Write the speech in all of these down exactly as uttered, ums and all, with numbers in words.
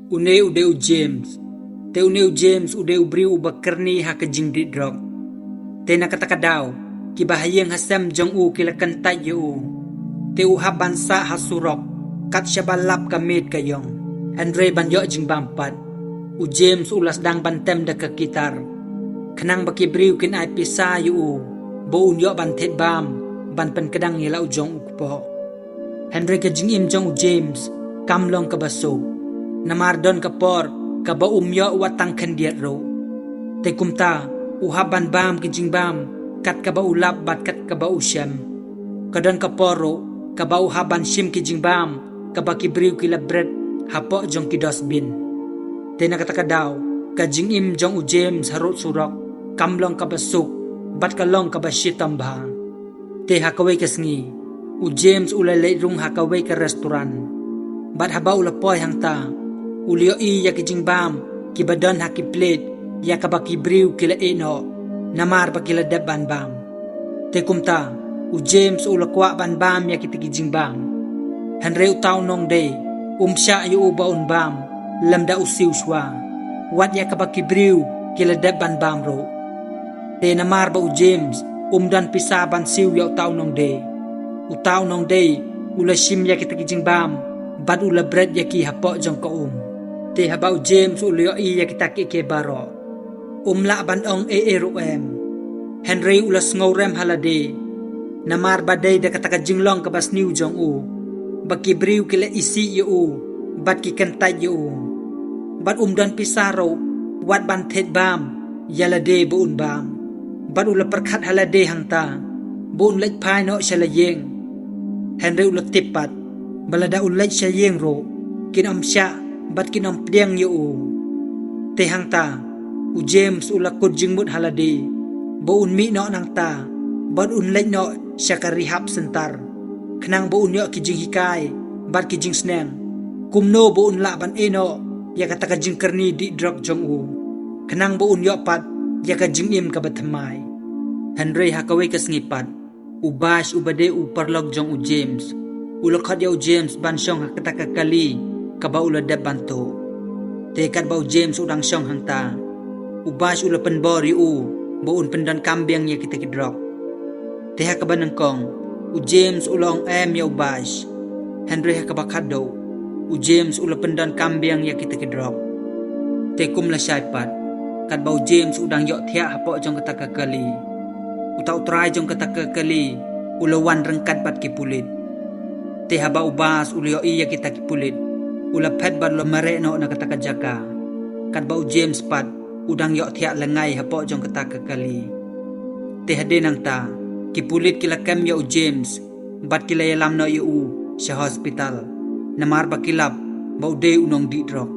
Une u dei u James. Te une u James u dei u briew uba kyrni ha ka jingdih drok. Te na kata ka daw, kiba ha ïing ha sem jong u ki la kyntait ïa u. Te u hap ban sah ha surok, kat shaba lap ka miet ka ïong. Hynrei ban ïoh jingbam pat, u James u la sdang ban tem da ka kitar, khnang ba ki briew kin ai pisa ïa u, ba un ïoh ban thied bam, ban pynkdang ïa la u jong u kpoh. Hynrei ka jingim jong u James kam long kaba suk, namar don ka por kaba um ïoh wat tang khyndiat ruh. Te kumta, u hap ban bam ki jingbam kat kaba u lap bad kat kaba u shem. Ka don ka por ruh kaba u hap ban shim ki jingbam kaba ki briew ki la bret hapoh jong ki dustbin. Te na kata ka daw, ka jingim jong u James harud surok kam long kaba suk, bad ka long kaba shitom bha. Te ha kawei ka sngi, u James u la leit rung ha kawei ka restaurant. Bad haba u la poi hangta, u la ïohi ïa ki jingbam kiba don ha ki plate, ïa kaba ki briew ki la ïeh noh, namar ba ki la dep ban bam. Te kumta, u James u la kwah ban bam ïa kita ki jingbam. Hynrei uta u nongdie um shah ïa u ba un bam lymda u siew shuwa, wat ïa kaba ki briew ki la dep ban bam ruh. Te namar ba u James um don pisa ban siew ïa uta u nongdie, uta u nongdie u la shim ïa kita ki jingbam, bad u la bret ïa ki hapoh jong ka um. Te haba u James u la ïohi ïa kita kiei kiei baroh, um lah ban ong ei ei ruh em. Hynrei u la sngewrem ha lade, namar ba dei da kata ka jinglong kaba sniew jong u, ba ki briew ki la isih ïa u, bad ki kyntait ïa u. Bad um don pisa ruh wat ban thied bam ïa lade ba un bam. Bad u la pyrkhat ha lade hangta ba un leit phai noh sha la ïing. Hynrei u la tip pat ba lada u leit sha ïing ruh, kin ym shah bad kin ym pdiang ïa u. Te hangta, u James u la kut jingmut ha lade ba un mih noh nangta, bad un leit noh sha ka rehab center, khnang ba un ïoh ki jinghikai bad ki jingsneng, kumno ba un lah ban ïeh noh ïa kata ka jingkyrni dih drok jong u, khnang ba un ïoh pat ïa ka jingim kaba thymmai. Hynrei ha kawei ka sngi pat, u Bash uba dei u paralok jong u James u la khot ïa u James ban shong ha kata ka kali kaba u la dep ban tuh. Te katba u James u dang shong hangta, u Bash u la pynbor ïa u ba un pyndonkam biang ïa kita ki drok. Te ha kaba nyngkong, u James u la ong em ïa u Bash. Hynrei ha kaba khatduh, u James u la pyndonkam biang ïa kita ki drok. Te kum lashai pat, katba u James u dang ïohthiah hapoh jong kata ka kali, uta u trai jong kata ka kali u la wan ryngkat bad ki pulit. Te haba u Bash u la ïohi ïa kita ki pulit, u la phet bad u la mareh noh na kata ka jaka, katba u James pat u dang ïohthiah lyngngai hapoh jong kata ka kali. Te hadien nangta, ki pulit ki la kem ïa u James bad ki la ïalam noh ïa u sha hospital, namar ba ki lap ba u dei u nongdih drok.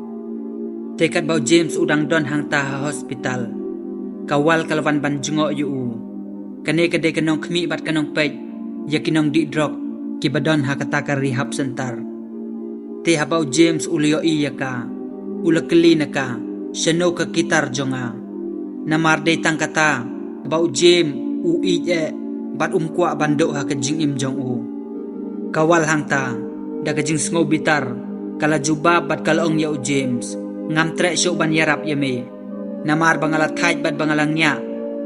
Te katba u James u dang don hangta ha hospital, ka Wal ka la wan ban jngoh ïa u. Kane ka dei ka nongkhmih bad ka nongpeit ïa ki nongdih drok kiba don ha kata ka rehab center. Te haba u James u la ïohi ïa ka, u la kylli na ka, shano ka kitar jong nga? Namar dei tang kata ba u James u ïeit eh bad um kwah ban duh ha ka jingim jong u. Ka Wal hangta, da ka jingsngew bitar, ka la jubab bad ka la ong ïa u James, ngam treh shuh ban ïarap ïa me. Namar ba nga la thait bad ba nga la ngiah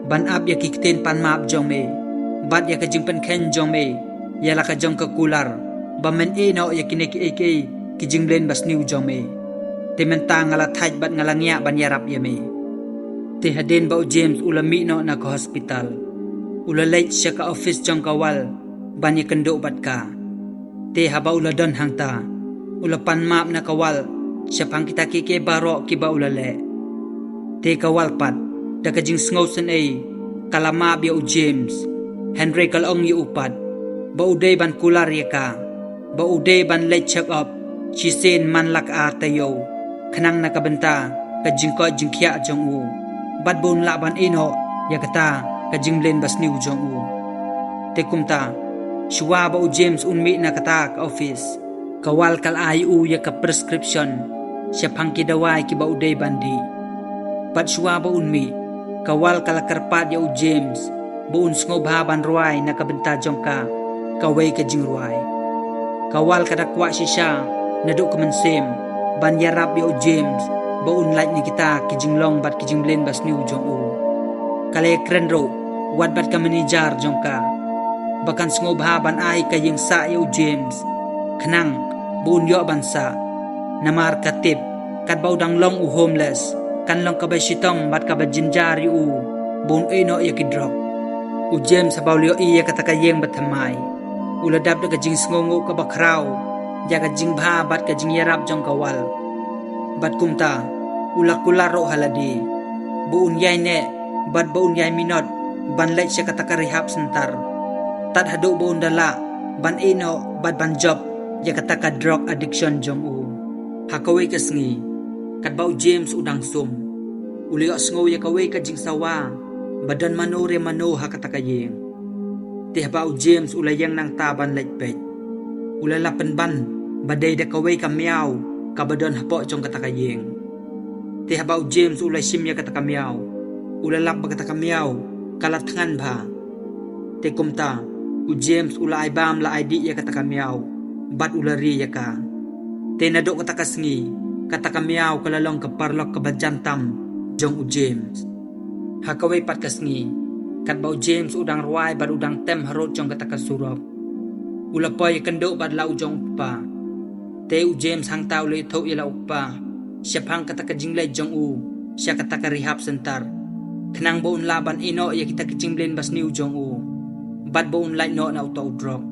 ban ap ïa ki ktien pan map jong me, bad ïa ka jingpynkheiñ jong me ïa la ka jong ka kular, ba men ïeh noh ïa kine kiei kiei ki jingmlien basniew jong me. Te mynta nga la thait bad nga la ngiah ban ïarap ïa me. Te hadien ba u James u la mih noh na ka hospital, u la leit sha ka office jong ka Wal ban ïakynduh bad ka. Te haba u la don hangta, u la pan map na ka Wal shaphang kita kiei kiei baroh kiba u la leh. Te ka Wal pat, da ka jingsngew synei, ka la map ïa u James. Hynrei ka la ong ïa u pat ba u dei ban kular ïa ka, ba u dei ban leit check up shisien man la ka ar taïew, khnang na ka bynta ka jingkoit jingkhiah jong u, bad ba un lah ban ïeh noh ïa kata ka jingmlien basniew jong u. Te kumta, shuwa ba u James un mih na kata ka office, ka Wal ka la ai u ïa ka prescription shaphang ki dawai kiba u dei ban dih. Bad shuwa ba un mih, ka Wal ka la kyrpad ïa u James ba un sngewbha ban rwai na ka bynta jong ka kawei ka jingrwai. Ka Wal ka da kwah shisha naduh ka mynsiem ban ïarap ïa u James ba un lait na kita ki jinglong bad ki jingmlien basniew jong u. Ka la ïakren ruh wat bad ka manager jong ka ba kan sngewbha ban ai ka ïing sah ïa u James, khnang ba un ïoh ban sah. Namar ka tip katba u dang long u homeless, kan long kaba shitom bad kaba jynjar ïa u ba un ïeh noh ïa ki drok. U James haba u la ïohi ïa kata ka ïing bathymmai, u la dap da ka jingsngewnguh kaba khraw ïa ka jingbha bad ka jingïarap jong ka Wal. Bad kumta u la kular ruh ha lade ba un ïai neh bad ba un ïai minot ban leit sha kata ka rehab center, tad haduh ba un da lah ban ïeh noh bad ban jop ïa kata ka drug addiction jong u. Ha kawei ka sngi, katba u James u dang sum, u la ïohsngew ïa kawei ka jingsawa ba don mano re mano ha kata ka ïing. Te haba u James u la ïeng nangta ban leit peit, u la lah pynban ba dei da kawei ka miaw kaba don hapoh jong kata ka ïing. Te haba u James u la shim ïa kata ka miaw, u la lap ba kata ka miaw ka la thngan bha. Te kumta u James u la ai bam la ai dih ïa kata ka miaw bad u la ri ïa ka. Te naduh kata ka sngi, kata ka miaw ka la long ka paralok kaba jan tam jong u James. Ha kawei pat ka sngi, katba u James u dang rwai bad u dang tem harud jong kata ka surok, u la poi ïakynduh bad la u jong u kpa. Te u James hangta u la ïathuh ïa la u kpa shaphang kata ka jingleit jong u sha kata ka rehab center, khnang ba un lah ban ïeh noh ïa kita ki jingmlien basniew jong u bad ba un lait noh na uta u drok.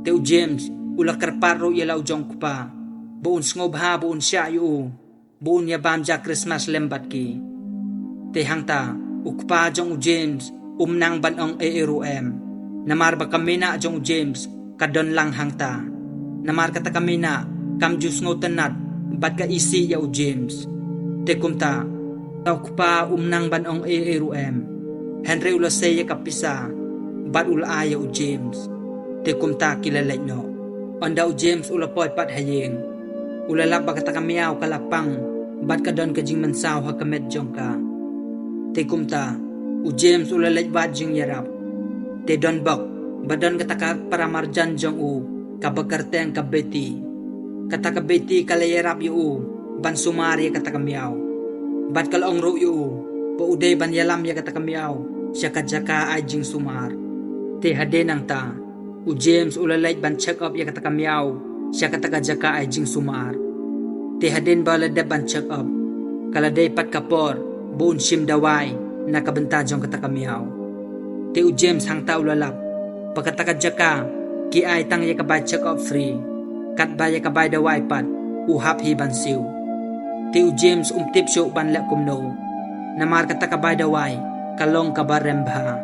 Te u James u la kyrpad ruh ïa la u jong u kpa ba un sngewbha ba un shah ïa u ba un ïa bam ja Christmas lem bad ki. Te hangta u kpa jong u James um nang ban ong ei ei ruh em, namar ba ka mihnah jong u James ka don lang hangta. Namar kata ka mihnah kam ju sngewtynnat bad ka isih ïa u James. Te kumta u kpa um nang ban ong ei ei ruh em, hynrei u la sei ïa ka pisa bad u la ai ïa u James. Te kumta ki la leit noh. Ynda u James u la poi pat ha ïing, u la lap ba kata ka miaw ka la pang bad ka don ka jingmynsaw ha ka met jong ka. Te kumta u James u la leit wad jingïarap. Te don bok ba don kata ka paramarjan jong u kaba kyrteng ka Betty. Kata ka Betty ka la ïarap ïa u ban sumar ïa kata ka miaw bad ka la ong ruh ïa u ba u dei ban ïalam ïa kata ka miaw sha ka jaka ai jingsumar. Te hadien nangta u James u la leit ban check up ïa kata ka miaw sha kata ka jaka ai jingsumar. Te hadien ba la dep ban check up, ka la dei pat ka por ba un shim dawai na ka bynta jong kata ka miaw. Te u James hangta u la lap ba kata ka jaka ki ai tang ïa ka bai check up free, katba ïa ka bai dawai pat u hap hi ban siew. Te u James um tip shuh ban leh kumno, namar kata ka bai dawai ka long kaba rem bha.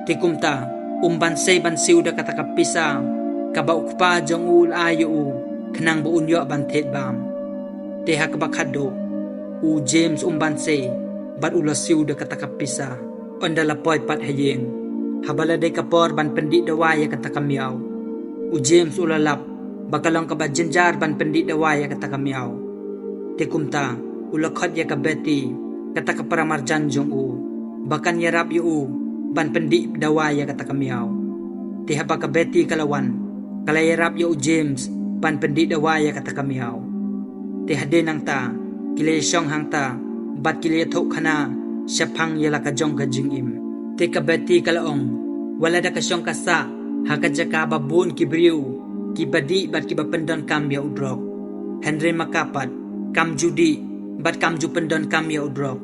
Te kumta um ban sei ban siew da kata ka pisa kaba u kpa jong u u la ai ïa u khnang ba un ïoh ban thied bam. Te ha kaba khatduh u James um ban sei bad u la siew da kata ka pisa. Ynda la poi pat ha ïing, haba la dei ka por ban pyndih dawai ïa kata ka miaw, u James u la lap ba ka long kaba jynjar ban pyndih dawai ïa kata ka miaw. Te kumta u la khot ïa ka Betty, kata ka paramarjan jong u, ba kan ïarap ïa u ban pyndih dawai ïa kata ka miaw. Te haba ka Betty ka la wan, ka la ïarap ïa u James ban pyndih dawai ïa kata ka miaw. Te hadien nangta ki la ïashong hangta bad ki la ïathuhkhana shaphang ïa la ka jong ka jingim. Te ka Betty ka la ong, wat la da ka shong ka sah ha ka jaka ba bun ki briew kiba dih bad kiba pyndonkam ïa u drok, hynrei ma ka pat kam ju dih bad kam ju pyndonkam ïa u drok.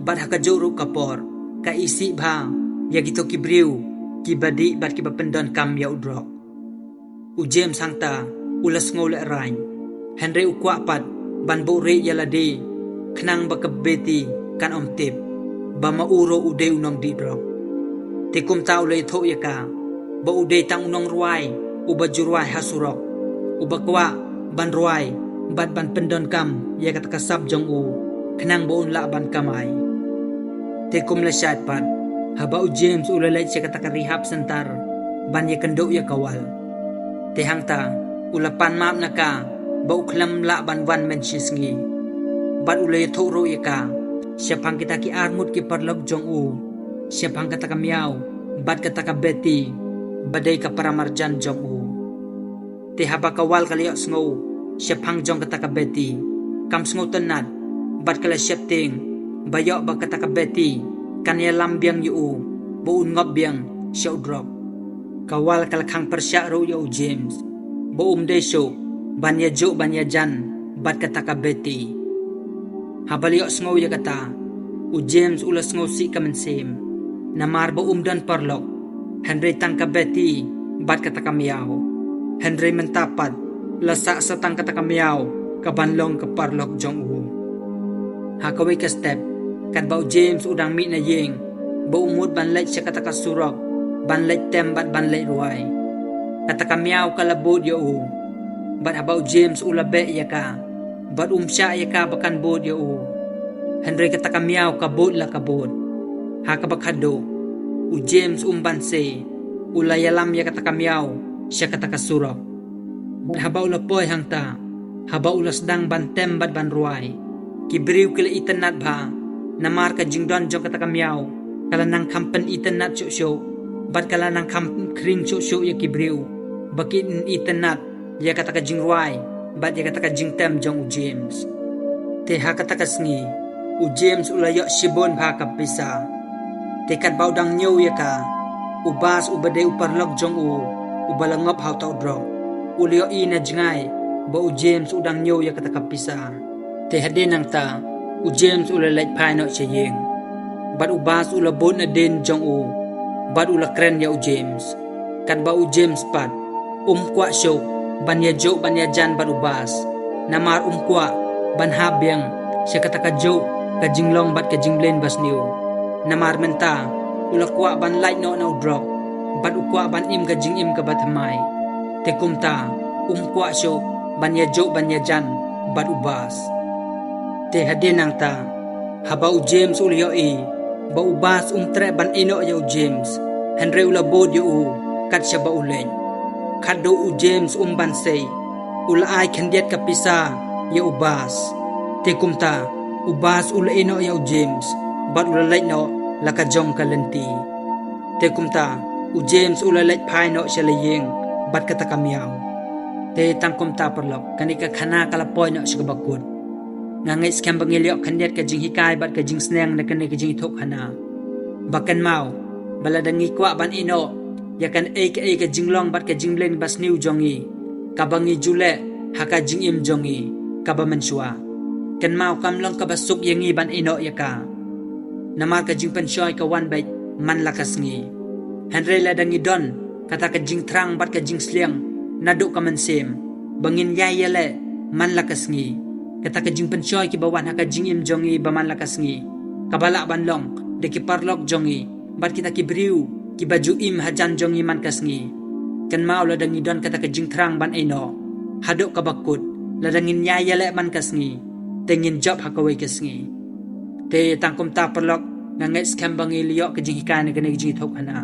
Bad ha kajuh ruh ka por ka isih bha ïa kito ki briew kiba dih bad kiba pyndonkam ïa u drok. U James hangta u la sngew lehraiñ, hynrei u kwah pat ban buhrieh ïa lade khnang ba ka Betty kan ym tip ba ma u ruh u dei u nongdih drok. Te kumta u la ïathuh ïa ka ba u dei tang u nongrwai uba ju rwai ha surok, uba kwah ban rwai bad ban pyndonkam ïa kata ka sap jong u khnang ba un lah ban kamai. Te kum lashai pat, haba u James u la leit sha kata ka rehab center ban ïakynduh ïa ka Wal, te hangta u la pan map na ka ba u khlem lah ban wan mynshisngi. Bad u la ïathuh ruh ïa ka shaphang kita ki arngut ki paralok jong u, shaphang kata ka miaw bad kata ka Betty ba dei ka paramarjan jong u. Te haba ka Wal ka la ïohsngew shaphang jong kata ka Betty, kam sngewtynnat, bad ka la sheptieng ba ïoh ba kata ka Betty kan ïalam biang ïa u, ba un ngop biang sha u drok. Ka Val ka la khang pyrshah ruh ïa u James ba um dei shuh ban ïajuh ban ïajan bad kata ka Betty. Haba la ïohsngew ïa kata, u James u la sngewsih ka mynsiem, namar ba um don paralok, hynrei tang ka Betty bad kata ka miaw. Hynrei mynta pat la sah sa tang kata ka miaw ka ban long ka paralok jong u. Ha kawei ka step, katba u James u dang mih na ïing ba u mut ban leit sha kata ka surok ban leit tem bad ban leit rwai, kata ka miaw ka la bud ïa u. Bad haba u James u la beh ïa ka, bad um shah ïa ka ba kan bud ïa u, hynrei kata ka miaw ka bud la ka bud. Ha kaba khadduh, u James um banse, u la ïalam ïa kata ka miaw sha kata ka surok. Bad haba u la poi hangta, haba u la sdang ban tem bad ban rwai, ki briew ki la itynnat bha, namar ka jingdon jong kata ka miaw ka la nang kham pynitynnat shuh shuh, bad ka la nang kham khring shuh shuh ïa ki briew ba kin itynnat ïa kata ka jingrwai bad ïa kata ka jingtem jong u James. Te ha kata ka sngi, u James u la ïoh shibun bha ka pisa. Te katba u dang ñiew ïa ka, u Bas uba dei u paralok jong u, uba la ngop ha uta u drok, u la ïohi na jngai ba u James u dang ñiew ïa kata ka pisa. Te hadien nangta, u James u la leit phai noh sha ïing. Bad u Bas u la bud nadien jong u, bad u la kren ïa u James. Katba u James pat um kwah shuh ban ïajuh ban ïajan bad u Bas, namar um kwah ban hap biang sha kata ka juh ka jinglong bad ka jingblin basniew. Namar mynta u la kwah ban lait noh na u drok, bad u kwah ban im ka jingim kaba thymmai. Te kumta um kwah shuh ban ïajuh ban ïajan bad u Bas. Te hadien nangta, haba u James u la ïohi ba u Bas um treh ban ïehnoh ïa u James, hynrei u la bud ïa u kat shaba u leit, khadduh u James um banse, u la ai khyndiat ka pisa ïa u Bas. Te kumta u Bas u la ïehnoh ïa u James, bad u la leit noh la ka jong ka lynti. Te kumta u James u la leit phai noh sha la ïing bad kata ka miaw. Te tang kumta paralok, kane ka khana ka la poi noh sha kaba kut. Nga ngeit skhem ba ngi la ïoh khyndiat ka jinghikai bad ka jingsneng na kane ka jingïathuhkhana. Ba kynmaw, ba lada ngi kwah ban ïehnoh ïa kaei kaei ka jinglong bad ka jingblin basniew jong ngi, kaba ngi ju leh ha ka jingim jong ngi kaba mynshuwa, kynmaw kam long kaba suk ïa ngi ban ïehnoh ïa ka. Namar ka jingpynshoi ka wan beit man la ka sngi. Hynrei lada ngi don kata ka jingthrang bad ka jingsliang naduh ka mynsiem ba ngin ïai ïaleh man la ka sngi, kata ka jingpynshoi kiba wan ha ka jingim jong ngi ba man la ka sngi, kaba lah ban long da ki paralok jong ngi bad kita ki briew kiba ju im hajan jong ngi man ka sngi. Kynmaw lada ngi don kata ka jingthrang ban ïehnoh haduh kaba kut, lada ngin ïai ïaleh man ka sngi, te ngin jop ha kawei ka sngi. Te tang kumta paralok, nga ngeit skhem ba ngi la ïoh ka jinghikai na kane ka jingïathuhkhana.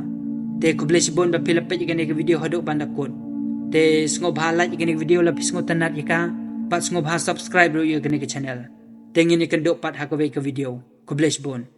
Te khublei shibun ba phi la peit ïa kane ka video haduh ban da kut. Te sngewbha like ïa kane ka video lada phi sngewtynnat ïa ka, bad sngewbha subscribe ruh ïa kane ka channel. Te ngin ïakynduh pat ha kawei ka video. Khublei shibun.